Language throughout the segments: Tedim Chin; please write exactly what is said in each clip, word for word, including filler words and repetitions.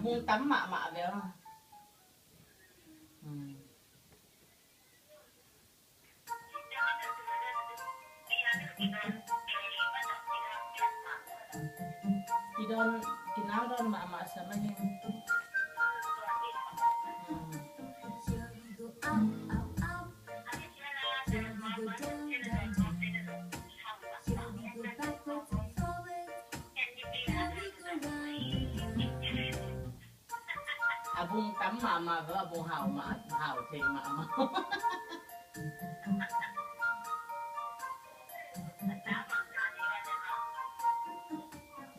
Bung tam mahmah ve. Hmm. Kidon, kinal don mahmah sa mah hi. Hmm. A bung tam mahmah ve, a bung hau mah, hau thei mahmah.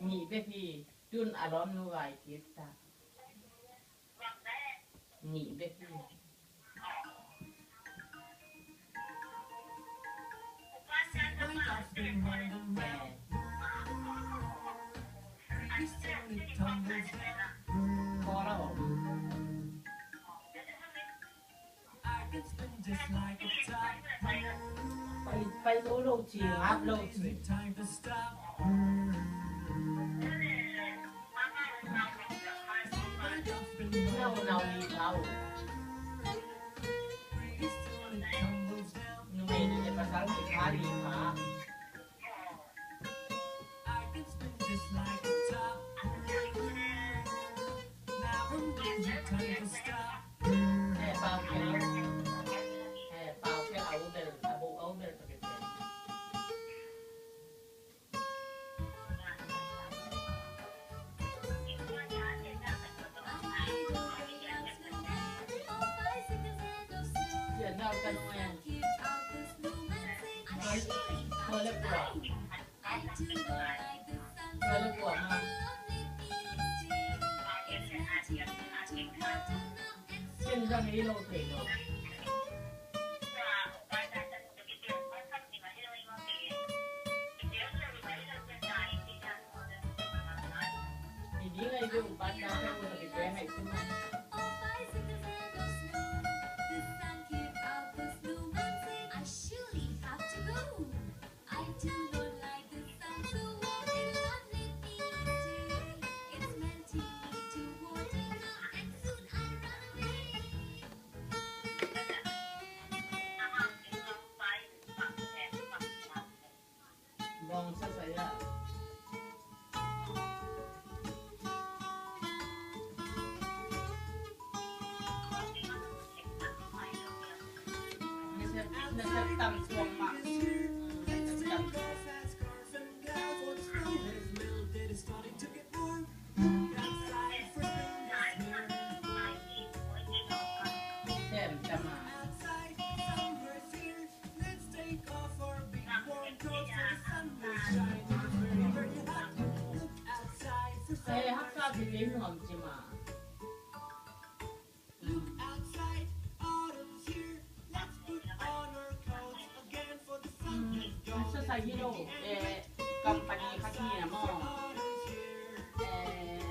Nih bek hi, tun a lawmnu vai kik ta. Nih bek hi. Pai, pai lo lo ci, ngap lo ci. Nau, nau, nau. Numei nih le pasal nih kha li kha. Eh, pau khe. Eh, pau khe, au bel, au, au bel. Sa sa hi lo, eh, company khat hi na maw. Eh,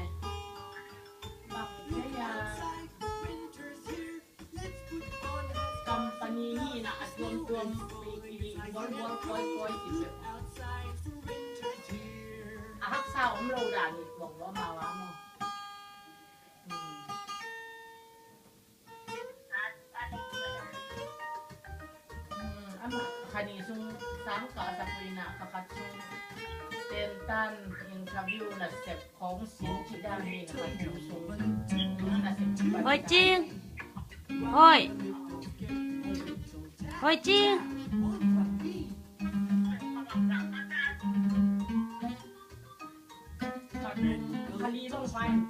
bang thei a, company hi na a tuamtuam i, i, i, bual bual koi koi i pe. A haksa om lo dan i tuak lo ma wa maw. Hmm. Hmm, amah kha ni sung sang ka sa puina kha khat sung tentan interview na sep khong sin ci dan hi na khat sung na sep ci. Hoi Cing. Hoi. Hoi Cing. Kha li bang fine.